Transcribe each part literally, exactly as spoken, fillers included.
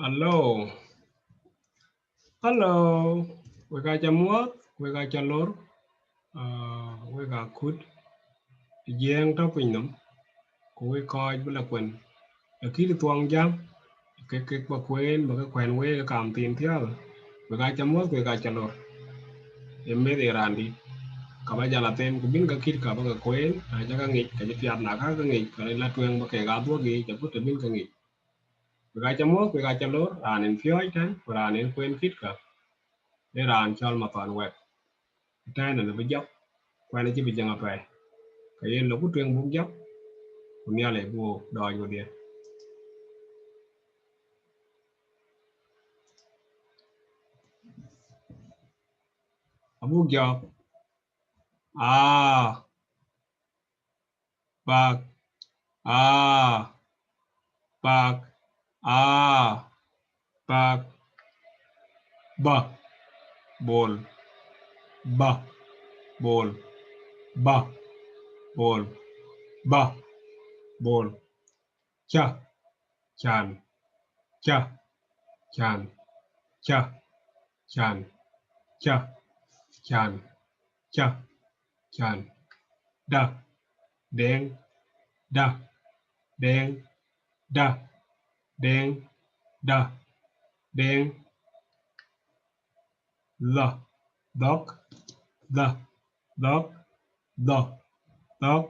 Hello. Hello. Wek aca muɔ̈th, wek aca lor, ah, wek akut ë Jiëëŋ tɔ̈ pinynhom, ku wek kɔc bï la kuɛn. Lakini thuɔŋ jam, kek, kek ba kueen, ba ke kuɛn wek ë kam thiin thiääk. Wek aca muɔ̈th, wek aca lor. Ë meth ë raandït. Ka ba jal a them, ku bïn ka kït ka ba ke kueen, na ca ka ŋic, ka cï piath, na ka ke ŋic, ka la tueŋ ba kek aa dhuɔ̈k yiic, agut të bïn ke ŋic. Wek aca muɔ̈th, wek aca lor, raan en piɔ̈ɔ̈c tɛ̈n, ku raan en kueen kït ka, ee raan cɔl Mathɔn Wɛk. Tɛ̈n en bï jɔk, ku ɛn acï bï jäŋ apɛi. Ka yen lɔ ku tueŋ buk jɔk, ku Nhialic bï wok dɔɔc wedhie. Abuk jɔk. Aa. Bak. Aa. Bak. Aa. Bak. Ba. Bol. Ba. Bol. Ba. Bol. Ba. Bol. Ca. Can. Ca. Can. Ca. Can. Ca. Can. Ca. Can. Da. Deŋ. Da. Deŋ. Da. Deŋ. Da. Deŋ. Dhɔ. Dhɔk. Dhɔ. Dhɔk. Dhɔ. Dhɔk.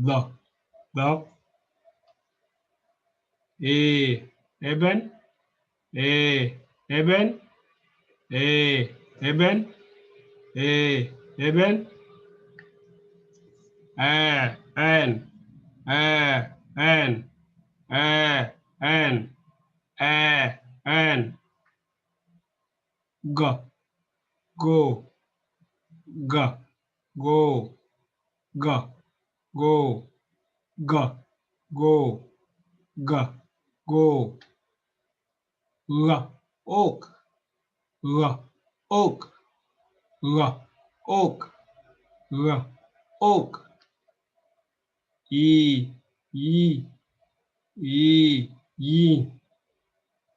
Dhɔ. Dhɔk. Ee, ëbɛ̈n. Ee, ëbɛ̈n. Ee, ëbɛ̈n. Ee, ëbɛ̈n. Ɛɛ, ɛn. Ɛɛ, ɛn. Ɛɛ, ɛn. Ɛɛ, ɛn. Gɔ. Go. Gɔ. Go. Gɔ. Go. Gɔ. Go. Gɔ. Go. Ɣa. Ok. Ɣa. Ok. Ɣa. Ok. Ɣa. Ok. Ii. Yï. Ii. Yï.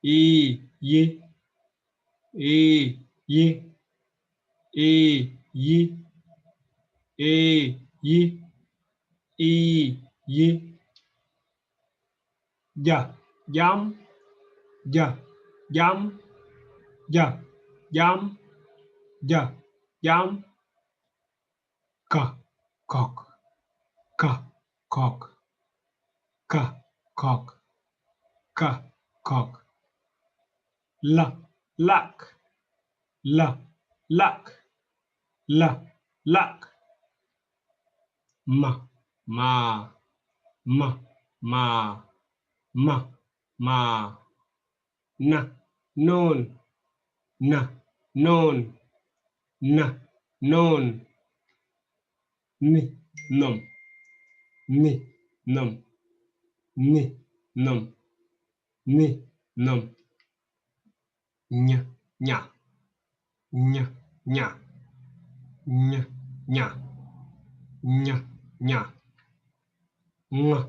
Ii. Yï. Ii. Yï. Ii. Yï. Ii. Yï. Ii. Yï. Ja. Jam. Ja. Jam. Ja. Jam. Ja. Jam. Ka. Kɔ̈k. Ka. Kɔ̈k. Ka. Kɔ̈k. Ka. Kɔ̈k. La. Lak. La. Lak. La. Lak. Ma. Ma. Ma. Ma. Ma. Ma. Na. Noon. Na. Noon. Na. Noon. Ni. Nhom. Ni. Nhom. Ni. Nhom. Ni. Nhom. Nya. Nya. Nya. Nya. Nya. Nya. Nya. Nya. Ŋa.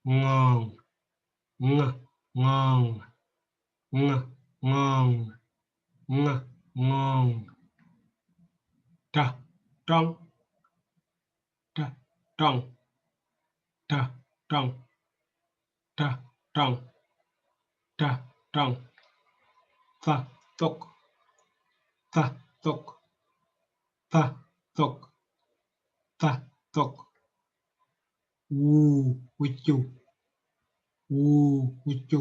Ŋɔɔŋ. Ŋa. Ŋɔɔŋ. Ŋa. Ŋɔɔŋ. Ŋa. Ŋɔɔŋ. Ta. Tɔŋ. Ta. Tɔŋ. Ta. Tɔŋ. Ta. Tɔŋ. Ta. Tɔŋ. Tha. Thok. Tha. Thok. Tha. Thok. Tha. Thok. Wu. Wucu. Wu. Wucu.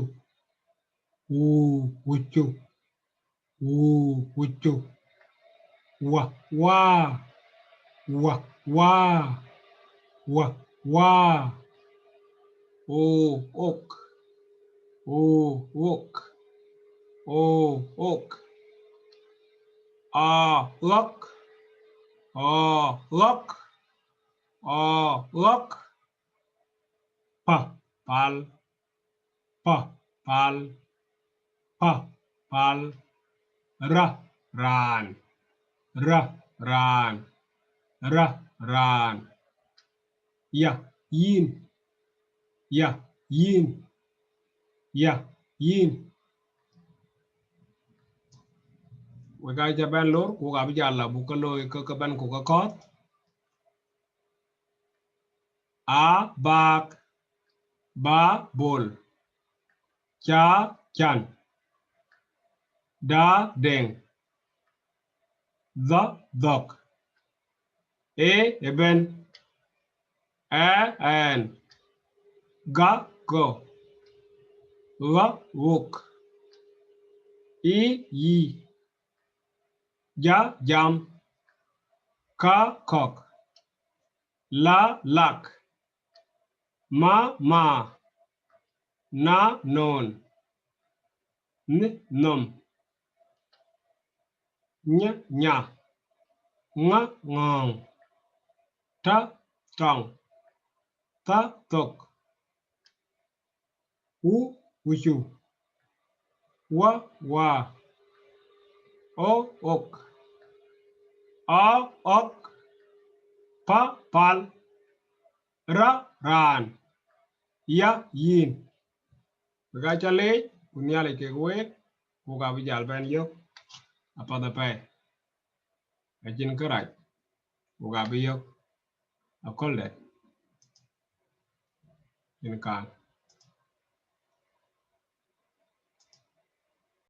Wu. Wucu. Wu. Wucu. Wa. Wa. Wa. Wa. Wa. Wa. O. Ok. O. Ok. O. Ok. A. Ɣɔ̈k. A. Ɣɔ̈k. A. Ɣɔ̈k. Pa. Pal. Pa. Pal. Pa. Pal. Ra. Raan. Ra. Raan. Ra. Raan. Ya. Yïn. Ya. Yïn. Ya. Yïn. Wek aa ca bɛ̈n lor, ku wek abï jal la buk ke looi ke ke bɛ̈n ku ke kɔ̈th. A, baak. Ba, bol. Ca, can. Da, deŋ. Dhɔ, dhɔ̈k. E, ëbɛ̈n. Ɛ, ɛn. Ga, go. Ɣa, ɣok. I, yi. Ja, jam. Ka, kɔ̈k. La, lak. Ma, maa. Na, noon. Nh, nhom. Nyi, nya. Ŋa, ŋɔ̈ɔ̈ŋ. Ta, tɔŋ. Tha, thok. Wu, wucu. Wa, waa. O, ok. A, ɔk. Pa, pal. Ra, raan. Ya, yïn. Wek aa ca leec, ku Nhialic kek week, ku wek abï jal bɛ̈n yök apath apɛi. Acïn kërac, ku wek abï yök aköldɛ̈t. Yen kan.